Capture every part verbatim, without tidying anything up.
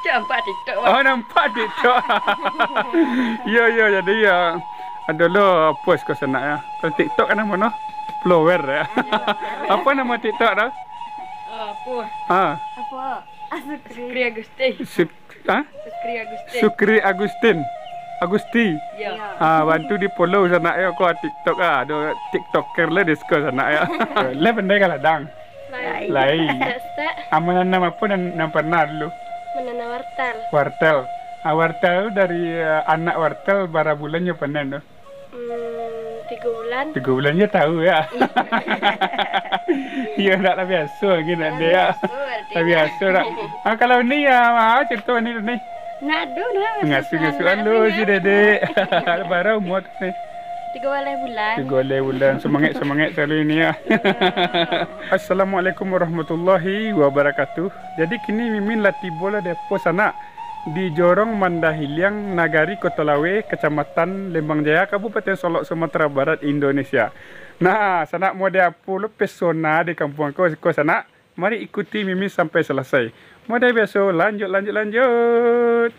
Nampak TikTok, Bang. Oh, nampak TikTok. Iyo, iyo, jadi yo, ado lo post ko sanak yo. Kalau TikTok kan namo no? Follower yo. Apo namo TikTok tu? Oh, apo? Ha. Apo? Ah, Sukri. Sukri Agustin. Suk-, ha? Sukri Agustin. Sukri Agustin. Agusti. Yo. Ah, bantu di-follow sanak yo ko TikTok ah. Ado TikToker lah di siko sanak yo. Lah pandai ka ladang? Lai. Lai. Stek-stek. Ah, mananam apo nan, nan parnah dulu? Mananam wartel. Wartel. Ah, wartel tu dari, eh, anak wartel bara bulan nyo panen tu? Hmm, tigo bulan. Tigo bulan nyo tahu yo. Iyo. Iyo, ndak lah biaso lagi nak. Lah dek, yo. Biaso, berarti. Lah biaso dak? Ah, kalau ni yo, ah, carito ni, ni. Ndak ado, nah, ngasuh-ngasuh susah, alun ndak si ado. Dedek. Bara umua ni? Tigo baleh bulan. Tigo baleh bulan. Semangat, semangat selalu ni yo. Iyo. Assalamualaikum warahmatullahi wabarakatuh. Jadi kini Mimin lah tibo lah di Apo sanak, di Jorong Mandahiliang, Nagari Kota Lawe, Kecamatan Lembang Jaya, Kabupaten Solok, Sumatera Barat, Indonesia. Nah, sanak, model apo lo pesona di kampuang ko, ko sanak? Mari ikuti Mimin sampai selesai. Model biaso, lanjut, lanjut, lanjut.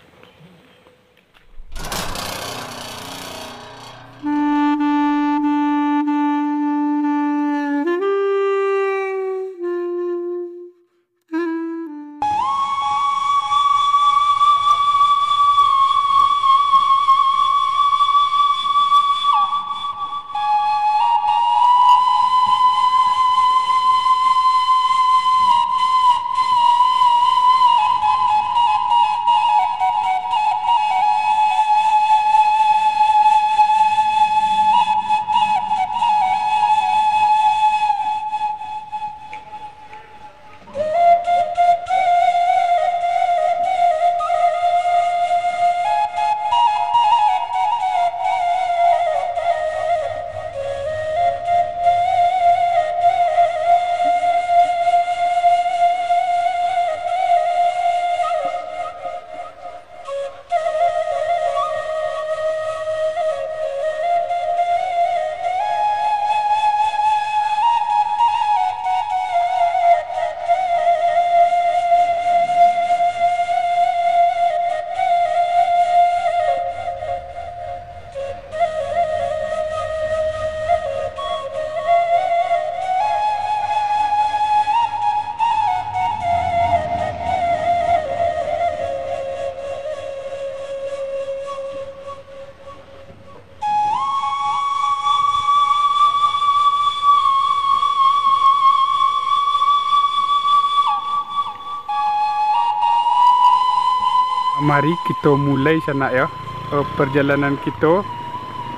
Mari kito mulai sanak yo, eh, perjalanan kito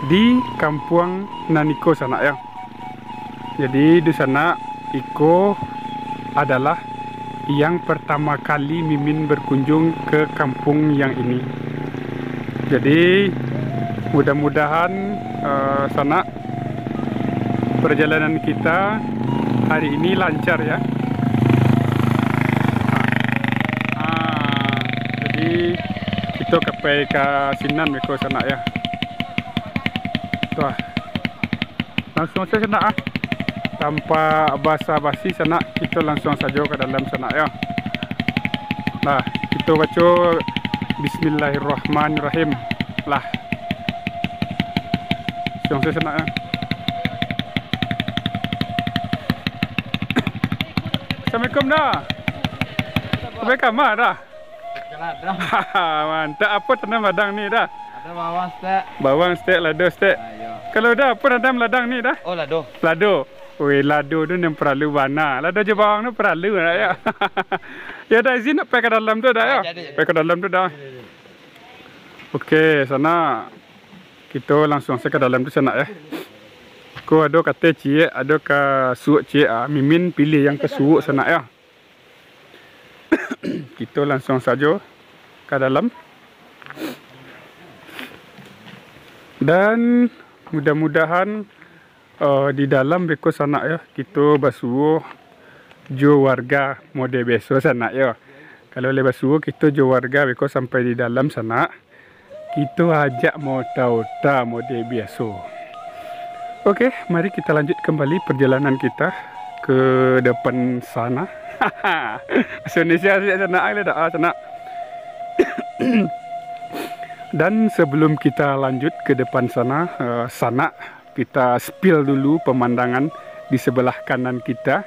di kampuang nan iko sanak yo. Jadi, dunsanak, iko adalah yang pertama kali Mimin berkunjung ke kampung yang ini. Jadi, mudah-mudahan, eh, sanak, perjalanan kita hari ini lancar, ya. Ah, jadi, kito ka pai ka sinan beko sanak, ya. Tuah. Langsuang sajo sanak, ah. Tanpa basa-basi sanak, kito langsuang sajo ka dalam sanak, yo. Nah, kito baco Bismillahirrahmanirrahim. Lah. Langsuang sajo sanak, ah. Assalamualaikum, Da. Sampai kama, Da? Ka ladang. Mantap. Apo tanam ladang ni, Da? Ado bawang, Stek. Bawang, Stek, lado, Stek. Ah, iyo. Kalau Da, apo tanam ladang ni, Da? Oh, lado. Lado. Weh, lado tu nan paralu bana. Lado jo bawang tu paralu, Da, yo. Yo, Da, izin nak pai ka dalam tu, Da, yo. Ah, jadi, jadi. Pai ka dalam tu, Da. Jadi, jadi. Oke, sanak. Kito langsuang sajo ka dalam tu, sanak, yo. Ko ado kateh ciek, ado kasuok ciek. Ah, Mimin pilih yang kasuok, sanak, yo. Kito langsuang sajo ka dalam. Dan mudah-mudahan, eh, di dalam beko sanak, yo, kito basuo jo warga mode biaso sanak, yo. Kalau lai basuo kito jo warga beko sampai di dalam sanak, kito ajak maota-ota mode biaso. Oke, mari kita lanjut kembali perjalanan kita ke depan sana. Bahasa Indonesia sajo sanak, ah, sanak. Dan sebelum kita lanjut ke depan sana, eh, sanak, kita spill dulu pemandangan di sebelah kanan kita.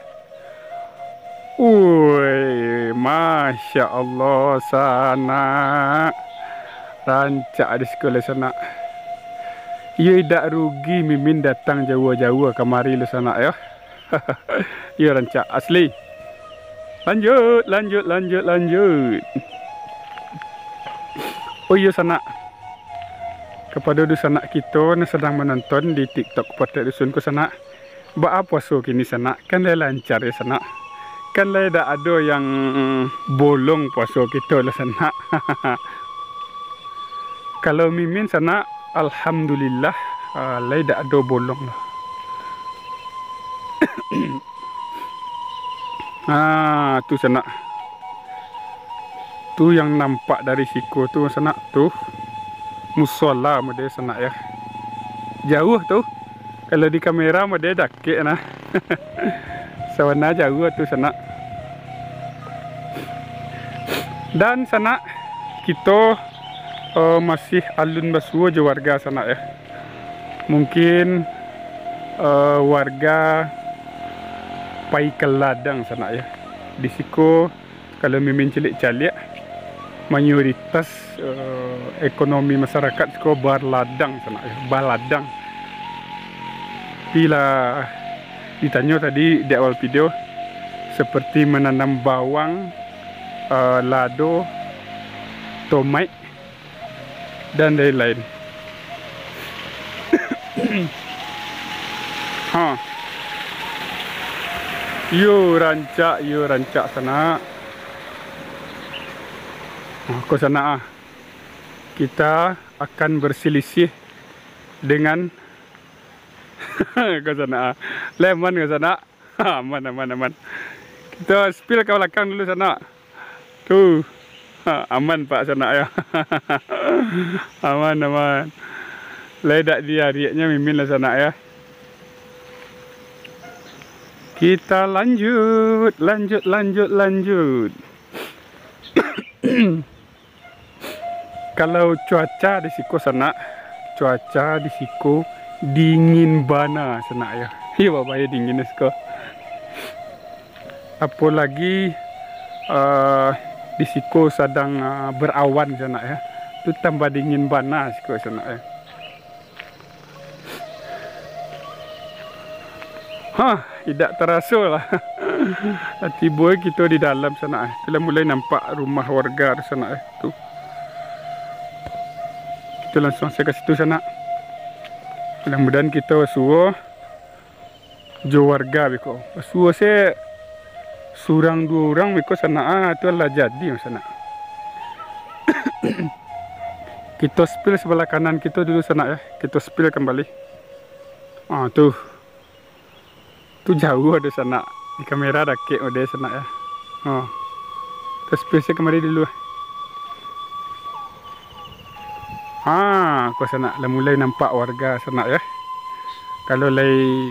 Ui, masya Allah, sanak. Rancak di siko lai, sanak. Iyo, idak rugi Mimin datang jauah-jauah kamari lo, sanak, yo. Iyo, rancak asli. Lanjut, lanjut, lanjut, lanjut. Oh iyo, sanak. Kapado dunsanak kito nan sadang manonton di TikTok Potek Dusun ko, sanak. Baa puaso kini, sanak? Kan lai lancar yo, sanak? Kan lai dak ado yang bolong puaso kito lah, sanak. Kalau Mimin, sanak, alhamdulillah, ah, lai dak ado bolong lah. Ah, tu, sanak. Tu yang nampak dari siko tu, sanak, tu. Musola mode, sanak, yo. Jauah tu. Kalau di kamera mode dakek nah. Sabana jauah tu, sanak. Dan, sanak, kito, eh, masih alun basuo jo warga, sanak, yo. Mungkin, eh, warga pai ka ladang, sanak, yo. Di siko, kalau Mimin caliak-caliak, mayoritas, eh, ekonomi masyarakat siko baladang, sanak, yo, baladang. Tapi lah ditanyo tadi di awal video, seperti menanam bawang, eh, lado, tomat, dan lain-lain. Ha. Yo rancak, yo rancak, sanak. Nah, ko sanak, ah. Kita akan berselisih dengan ko sanak, ah. Leman ko sanak. Aman, aman, aman. Kito spill ka balakang dulu, sanak. Tu. Ha, aman, Pak, sanak, yo. Aman, aman. Lai dak diariaknyo Mimin lah, sanak, yo. Kita lanjut, lanjut, lanjut, lanjut. Kalau cuaca di siko, sanak, cuaca di siko dingin bana, sanak, yo. Iyo, babayo dingin di siko. Apolagi, eh, di siko sadang, eh, barawan, sanak, yo. Tu tambah dingin bana siko, sanak, yo. Hah, indak taraso lah. Tibo kito di dalam, sanak, eh. Tu lah mulai nampak rumah warga tu, sanak, eh. Tu. Kito langsuang sajo ka situ, sanak. Mudah-mudahan kito basuo jo warga beko. Basuo se surang duo urang beko, sanak, ah, tu lah jadi, sanak. Kito spill sabalah kanan kito dulu, sanak, yo. Kito spill kambali. Ah, tu. Tu jauah ado, sanak. Di kamera dakek ode, sanak, yo. Ah. Kito spill se kambali dulu. Ha, ko sanak, lah mulai nampak warga, sanak, yo. Kalau lai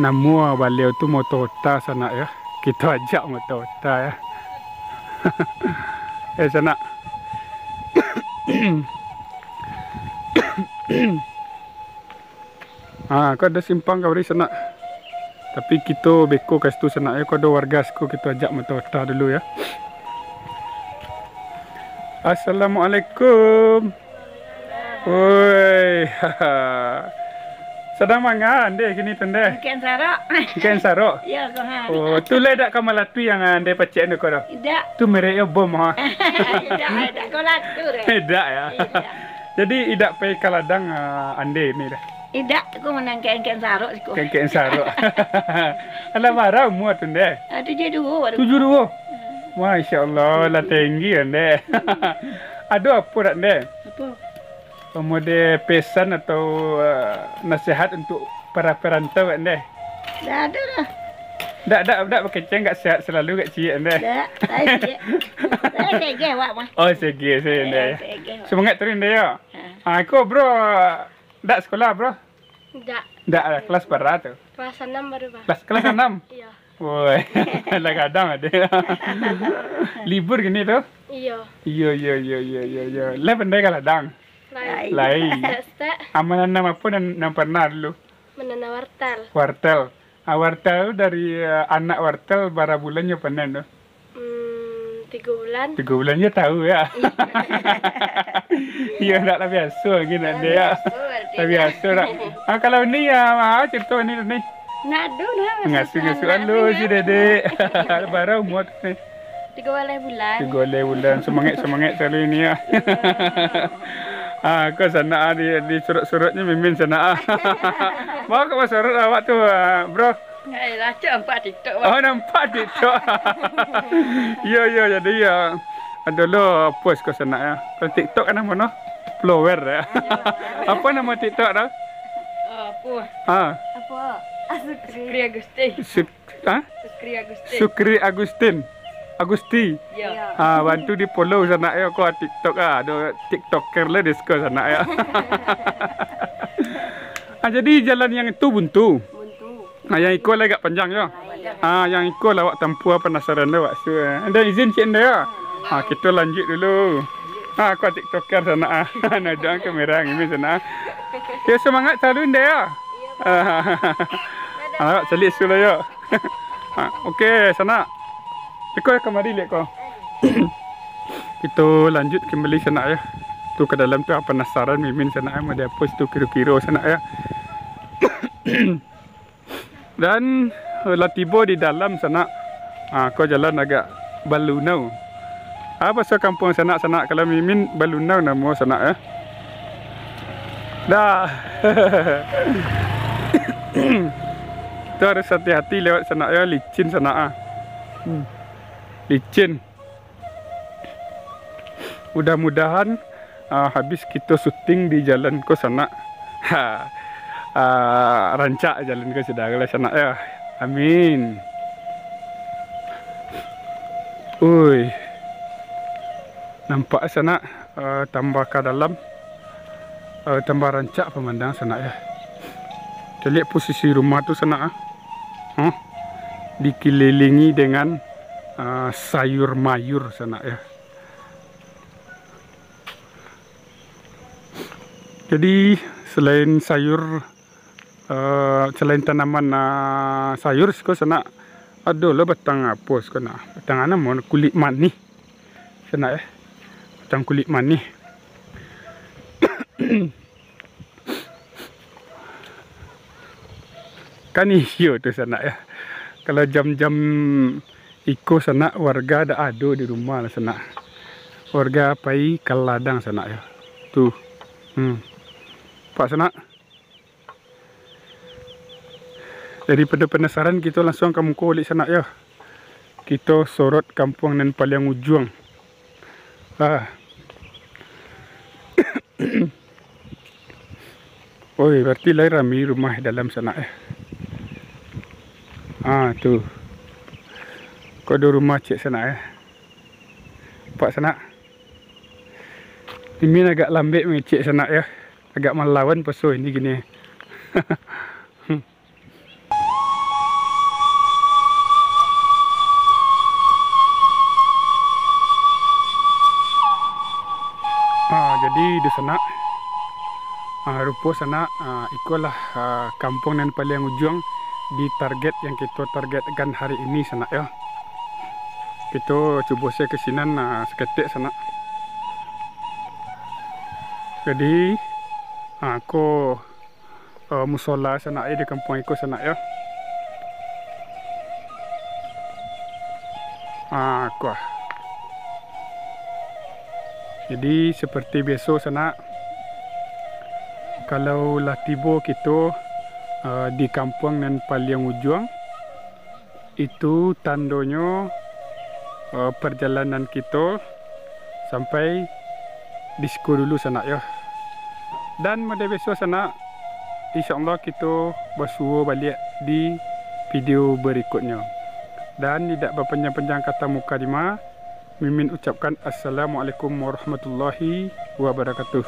namuah baliau tu moto ota, sanak, yo. Kito ajak moto ota, yo. Eh, sanak. Ha, ko ado simpang ka bari, sanak. Tapi kito beko ka situ, sanak, yo. Ko ado warga siko, kito ajak moto ota dulu, yo. Assalamualaikum. Woi. Sadang manga Ande kini tu, Ande? Angkek sarok. Angkek sarok? Yo, ko ha. Oh, tu lai dak ka malatui yang Ande pacik anu ko doh? Idak. Tu merek yo bom, ha. Idak, idak ko latu deh. Idak, yo. Idak. Jadi, idak pai ka ladang, ah, Ande ni doh? Idak, ko manangkek-angkek sarok siko. Angkek sarok. Alah, bara umua tu, Ande? Ah, tujuah duo baru. Tujuah duo? Hmm. Masya Allah, lah tinggi, Ande. Ado apo dak, Ande? Apo? Mode pesan atau, eh, nasihat untuk para perantau, Ande? Dak ado lah. Dak, dak, dak bakeceng, gak sehat selalu, gak ciek, Ande? Dak, lai ciek. Lai segeh awak mah. Oh, segeh, segeh, Ande. Eh, segeh awak. Semangat terus, Ande, yo. Ha. Ah, ko, Bro, dak sekolah, Bro? Dak. Dak, kelas bara tu? Kelas anam baru, Bang. Kelas, kelas anam? Iyo. Woi, lah gadang ado. Libur kini tu? Iyo. Iyo, iyo, iyo, iyo, iyo, iyo. Lah pandai ka ladang? Lai. Lai. Setak-setak. Aman nanam apo nan, nan parnah dulu? Mananam wartel. Wartel. Ah, wartel tu dari, eh, anak wartel bara bulan nyo panen tu? Hmm, tigo bulan. Tigo bulan je tahu ya. Iyo, ndak lah biaso lagi nak dia. Biaso, berarti. Lah biaso dah. Ah, kalau ni ya, ah, cerita ni ni. Nak ado lah. Ngasuh-ngasuh alus si Dedek. Bara umur ni? Tigo baleh bulan. Tigo baleh bulan. Semangat-semangat selalu ini ya. Ah, kau sanak ah, di, di surut-surutnya mimin sanak ah. Mau kau surut awak tu, ah, bro? Eh, lah, cak nampak TikTok, Bang. Oh, nampak TikTok. Iyo, iyo, jadi ya. Ado lo post ko sanak ya. Kalau TikTok kan namo no? Follower ya. Apo namo TikTok tu? Oh, apo? Ha. Apo? Sukri Agustin. Suk-, ha? Sukri Agustin. Sukri Agustin. Agusti. Yo. Ah, bantu di-follow sanak yo ko TikTok ah. Ado TikToker lah di siko sanak yo. Ah, jadi jalan yang itu buntu. Buntu. Ah, yang iko lah agak panjang yo. Ah, yang iko lah awak tampuah panasaran lah awak su. Anda izin cik anda yo. Ah, kita lanjut dulu. Ah, ko TikToker sanak ah. Nah, jangan kamera ini sanak ah. Ya, semangat selalu anda yo. Ah, awak calik su lah yo. Ha, oke, sanak. Iko kamari liek ko. Kito lanjut kembali sanak yo. Tu ka dalam tu, ah, panasaran mimin sanak yo, mode apo situ kiro-kiro sanak yo. Dan, eh, lah tibo di dalam sanak. Ha, ko jalan agak balunau. Ah, baso kampuang sanak, sanak, kalau mimin balunau namo sanak yo. Dah. Tu harus hati-hati lewat sanak yo, licin sanak ah. Hmm. Licin. Mudah-mudahan, ah, habis kito syuting di jalan ko sanak. Ha. Ah, rancak jalan ko sudah lah sanak yo. Amin. Ui. Nampak sanak, eh, tambah ka dalam, eh, tambah rancak pamandang sanak yo. Caliak posisi rumah tu sanak ah. Huh? Dikelilingi dengan, eh, sayur mayur sanak yo. Jadi selain sayur, eh, selain tanaman, eh, sayur siko sanak, ado lo batang apo siko nak? Batang namo, kulik manih. Sanak yo. Batang kulik manih. Kan iyo tu sanak yo. Kalau jam-jam iko sanak, warga dak ado di rumah lah sanak. Warga pai ka ladang sanak yo. Tu. Hmm. Pak sanak. Daripado panasaran, kito lansuang ka muko baliak sanak yo. Kito sorot kampuang nan paliang ujuang. Ah. Oi, berarti lai rami rumah dalam sanak yo. Ah, tu. Ko ado rumah ciek sanak yo. Nampak sanak. Mimin agak lambek mangecek sanak yo. Agak malawan paso ini kini. Ah, jadi di sanak, ah, rupo sanak, ah, ikolah, ah, kampuang nan paliang ujuang di target yang kito targetkan hari ini sanak yo. Kito cubo se ka sinan, ah, saketek sanak. Jadi, ah, ko, eh, musola sanak yo di kampuang iko sanak yo. Ah, ko ah. Jadi seperti biaso sanak, kalau lah tibo kito, eh, di kampuang nan paliang ujuang, itu tandonyo, eh, perjalanan kito sampai di siko dulu sanak yo. Dan mode biaso sanak, insyaallah kito basuo baliak di video berikutnyo. Dan indak bapanjang-panjang kata mukadimah, Mimin ucapkan assalamualaikum warahmatullahi wabarakatuh.